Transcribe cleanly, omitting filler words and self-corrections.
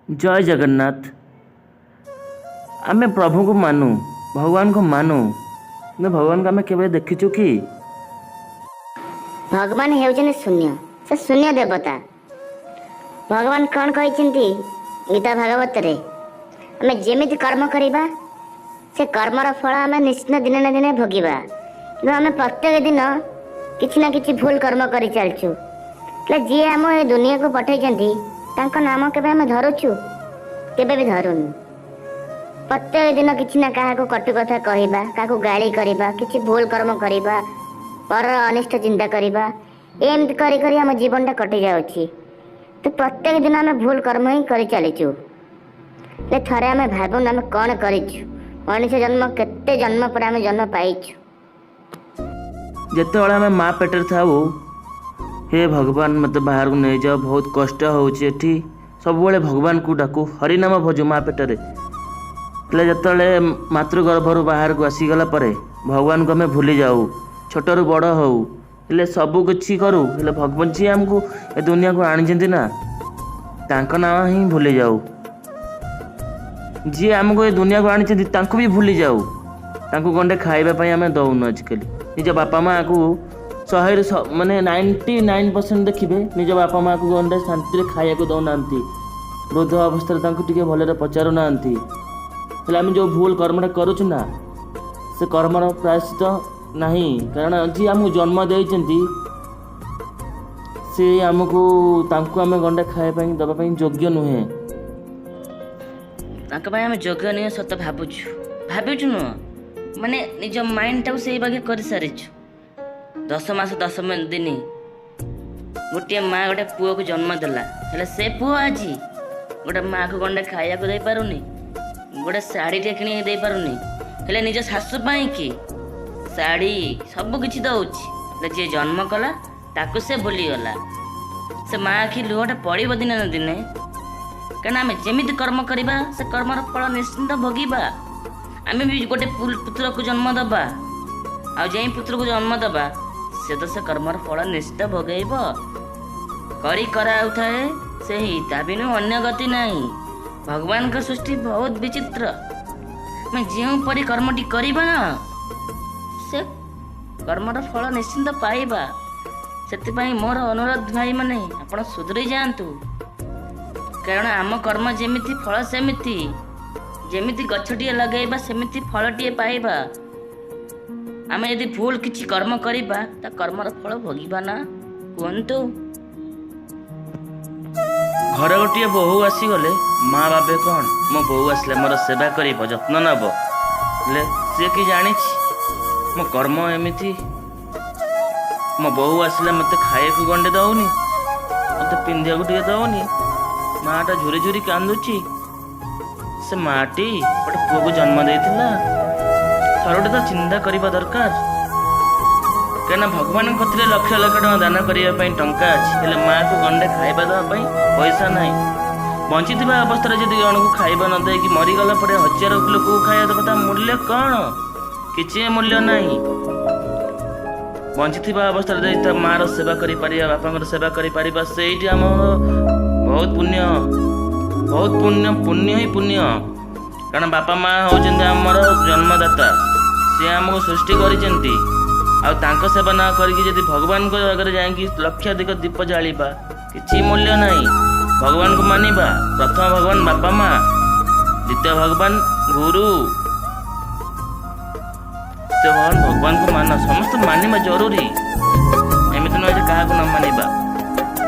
ଜୟ ଜଗନ୍ନାଥ। ଆମେ ପ୍ରଭୁଙ୍କୁ ମାନୁ, ଭଗବାନଙ୍କୁ ମାନୁ, କିନ୍ତୁ ଭଗବାନଙ୍କୁ ଆମେ କେବେ ଦେଖିଛୁ କି? ଭଗବାନ ହେଉଛନ୍ତି ଶୂନ୍ୟ। ସେ ଶୂନ୍ୟ ଦେବତା। ଭଗବାନ କ'ଣ କହିଛନ୍ତି ଗୀତା ଭାଗବତରେ? ଆମେ ଯେମିତି କର୍ମ କରିବା, ସେ କର୍ମର ଫଳ ଆମେ ନିଶ୍ଚିତ ଦିନେ ନା ଦିନେ ଭୋଗିବା। କିନ୍ତୁ ଆମେ ପ୍ରତ୍ୟେକ ଦିନ କିଛି ନା କିଛି ଭୁଲ କର୍ମ କରି ଚାଲିଛୁ। ହେଲେ ଯିଏ ଆମ ଏ ଦୁନିଆକୁ ପଠେଇଛନ୍ତି, ତାଙ୍କ ନାମ କେବେ ଆମେ ଧରୁଛୁ? କେବେ ବି ଧରୁନୁ। ପ୍ରତ୍ୟେକ ଦିନ କିଛି ନା କାହାକୁ କଟୁ କଥା କହିବା, କାହାକୁ ଗାଳି କରିବା, କିଛି ଭୁଲ କର୍ମ କରିବା, ପରର ଅନିଷ୍ଟ ଚିନ୍ତା କରିବା, ଏମିତି କରି କରି ଆମ ଜୀବନଟା କଟି ଯାଉଛି। ତ ପ୍ରତ୍ୟେକ ଦିନ ଆମେ ଭୁଲ କର୍ମ ହିଁ କରି ଚାଲିଛୁ। ହେଲେ ଥରେ ଆମେ ଭାବୁନୁ ଆମେ କ'ଣ କରିଛୁ। ମଣିଷ ଜନ୍ମ, କେତେ ଜନ୍ମ ପରେ ଆମେ ଜନ୍ମ ପାଇଛୁ। ଯେତେବେଳେ ଆମେ ମା ପେଟରେ ଥାଉ, ହେ ଭଗବାନ, ମୋତେ ବାହାରକୁ ନେଇଯାଅ, ବହୁତ କଷ୍ଟ ହେଉଛି ଏଠି, ସବୁବେଳେ ଭଗବାନଙ୍କୁ ଡାକୁ, ହରିନାମ ଭଜୁ ମା ପେଟରେ। ହେଲେ ଯେତେବେଳେ ମାତୃଗର୍ଭରୁ ବାହାରକୁ ଆସିଗଲା ପରେ ଭଗବାନଙ୍କୁ ଆମେ ଭୁଲି ଯାଉ। ଛୋଟରୁ ବଡ଼ ହଉ, ହେଲେ ସବୁ କିଛି କରୁ, ହେଲେ ଭଗବାନ ଯିଏ ଆମକୁ ଏ ଦୁନିଆକୁ ଆଣିଛନ୍ତି ନା, ତାଙ୍କ ନାଁ ହିଁ ଭୁଲି ଯାଉ। ଯିଏ ଆମକୁ ଏ ଦୁନିଆକୁ ଆଣିଛନ୍ତି, ତାଙ୍କୁ ବି ଭୁଲି ଯାଉ। ତାଙ୍କୁ ଗଣ୍ଡେ ଖାଇବା ପାଇଁ ଆମେ ଦଉନୁ। ଆଜିକାଲି ନିଜ ବାପା ମାଆକୁ 100ରୁ ମାନେ 99% ଦେଖିବେ, ନିଜ ବାପା ମାଆକୁ ଗଣ୍ଡେ ଶାନ୍ତିରେ ଖାଇବାକୁ ଦଉନାହାନ୍ତି। ବୃଦ୍ଧ ଅବସ୍ଥାରେ ତାଙ୍କୁ ଟିକେ ଭଲରେ ପଚାରୁନାହାନ୍ତି। ହେଲେ ଆମେ ଯେଉଁ ଭୁଲ କର୍ମଟା କରୁଛୁ ନା, ସେ କର୍ମର ପ୍ରାୟଶ୍ଚିତ ନାହିଁ। କାରଣ ଯିଏ ଆମକୁ ଜନ୍ମ ଦେଇଛନ୍ତି, ସେ ଆମକୁ, ତାଙ୍କୁ ଆମେ ଗଣ୍ଡେ ଖାଇବା ପାଇଁ ଦେବା ପାଇଁ ଯୋଗ୍ୟ ନୁହେଁ। ତାଙ୍କ ପାଇଁ ଆମେ ଯୋଗ୍ୟ ନୁହେଁ ସତ ଭାବୁଛୁ। ଭାବୁଛୁ ନୁହଁ, ମାନେ ନିଜ ମାଇଣ୍ଡଟାକୁ ସେଇ ବାଗେ କରିସାରିଛୁ। 10 ମାସ 10 ଦିନ ଗୋଟିଏ ମା ଗୋଟେ ପୁଅକୁ ଜନ୍ମ ଦେଲା। ହେଲେ ସେ ପୁଅ ଆଜି ଗୋଟେ ମାଆକୁ ଗଣ୍ଡେ ଖାଇବାକୁ ଦେଇପାରୁନି, ଗୋଟେ ଶାଢ଼ୀଟେ କିଣିକି ଦେଇପାରୁନି। ହେଲେ ନିଜ ଶାଶୁ ପାଇଁ କି ଶାଢ଼ୀ ସବୁ କିଛି ଦଉଛି। ହେଲେ ଯିଏ ଜନ୍ମ କଲା, ତାକୁ ସେ ଭୁଲିଗଲା। ସେ ମା ଆଖି ଲୁହଟା ପଡ଼ିବ ଦିନେ ନା ଦିନେ। କାରଣ ଆମେ ଯେମିତି କର୍ମ କରିବା, ସେ କର୍ମର ଫଳ ନିଶ୍ଚିନ୍ତ ଭୋଗିବା। ଆମେ ବି ଗୋଟେ ପୁତ୍ରକୁ ଜନ୍ମ ଦେବା, ଆଉ ଯେଉଁ ପୁତ୍ରକୁ ଜନ୍ମ ଦେବା, ସେ ତ ସେ କର୍ମର ଫଳ ନିଶ୍ଚିତ ଭୋଗେଇବ। କରି କରାଉଥାଏ ସେହି, ତା ବିନୁ ଅନ୍ୟ ଗତି ନାହିଁ। ଭଗବାନଙ୍କ ସୃଷ୍ଟି ବହୁତ ବିଚିତ୍ର। ଆମେ ଯେଉଁପରି କର୍ମଟି କରିବା ନା, ସେ କର୍ମର ଫଳ ନିଶ୍ଚିନ୍ତ ପାଇବା। ସେଥିପାଇଁ ମୋର ଅନୁରୋଧ ଭାଇମାନେ, ଆପଣ ସୁଧୁରି ଯାଆନ୍ତୁ। କାରଣ ଆମ କର୍ମ ଯେମିତି, ଫଳ ସେମିତି। ଯେମିତି ଗଛଟିଏ ଲଗାଇବା, ସେମିତି ଫଳଟିଏ ପାଇବା। ଆମେ ଯଦି ଭୁଲ କିଛି କର୍ମ କରିବା, ତା କର୍ମର ଫଳ ଭୋଗିବା ନା? କୁହନ୍ତୁ। ଘରେ ଗୋଟିଏ ବୋହୂ ଆସିଗଲେ ମା ଭାବେ କ'ଣ, ମୋ ବୋହୂ ଆସିଲେ ମୋର ସେବା କରିବ, ଯତ୍ନ ନେବ। ହେଲେ ସିଏ କି ଜାଣିଛି ମୋ କର୍ମ ଏମିତି? ମୋ ବୋହୂ ଆସିଲେ ମୋତେ ଖାଇବାକୁ ଗଣ୍ଡେ ଦଉନି, ମୋତେ ପିନ୍ଧିବାକୁ ଟିକେ ଦଉନି। ମାଟା ଝୁରି ଝୁରି କାନ୍ଦୁଛି। ସେ ମାଟି ଗୋଟେ ପୁଅକୁ ଜନ୍ମ ଦେଇଥିଲା, ଥରଟେ ତ ଚିନ୍ତା କରିବା ଦରକାର। କାହିଁକିନା ଭଗବାନଙ୍କ କତିରେ ଲକ୍ଷ ଲକ୍ଷ ଟଙ୍କା ଦାନ କରିବା ପାଇଁ ଟଙ୍କା ଅଛି, ହେଲେ ମାଆକୁ ଗଣ୍ଡେ ଖାଇବା ଦେବା ପାଇଁ ପଇସା ନାହିଁ। ବଞ୍ଚିଥିବା ଅବସ୍ଥାରେ ଯଦି ଜଣକୁ ଖାଇବା ନ ଦେଇକି ମରିଗଲା ପରେ ହଜାର ଲୋକକୁ ଖାଇବା ଦେବା, ତା ମୂଲ୍ୟ କ'ଣ? କିଛି ମୂଲ୍ୟ ନାହିଁ। ବଞ୍ଚିଥିବା ଅବସ୍ଥାରେ ଯଦି ତା ମାଆର ସେବା କରିପାରିବା, ବାପାଙ୍କର ସେବା କରିପାରିବା, ସେଇଠି ଆମର ବହୁତ ପୁଣ୍ୟ, ବହୁତ ପୁଣ୍ୟ, ପୁଣ୍ୟ ହିଁ ପୁଣ୍ୟ। କାରଣ ବାପା ମା ହେଉଛନ୍ତି ଆମର ଜନ୍ମଦାତା। ସିଏ ଆମକୁ ସୃଷ୍ଟି କରିଛନ୍ତି। ଆଉ ତାଙ୍କ ସେବା ନ କରିକି ଯଦି ଭଗବାନଙ୍କ ଆଗରେ ଯାଇକି ଲକ୍ଷାଧିକ ଦୀପ ଜାଳିବା, କିଛି ମୂଲ୍ୟ ନାହିଁ। ଭଗବାନଙ୍କୁ ମାନିବା। ପ୍ରଥମ ଭଗବାନ ବାପା ମା, ଦ୍ୱିତୀୟ ଭଗବାନ ଗୁରୁ, ତୃତୀୟ ଭଗବାନ। ଭଗବାନଙ୍କୁ ମାନ, ସମସ୍ତେ ମାନିବା ଜରୁରୀ। ଏମିତି ନୁହେଁ ଯେ କାହାକୁ ନ ମାନିବା।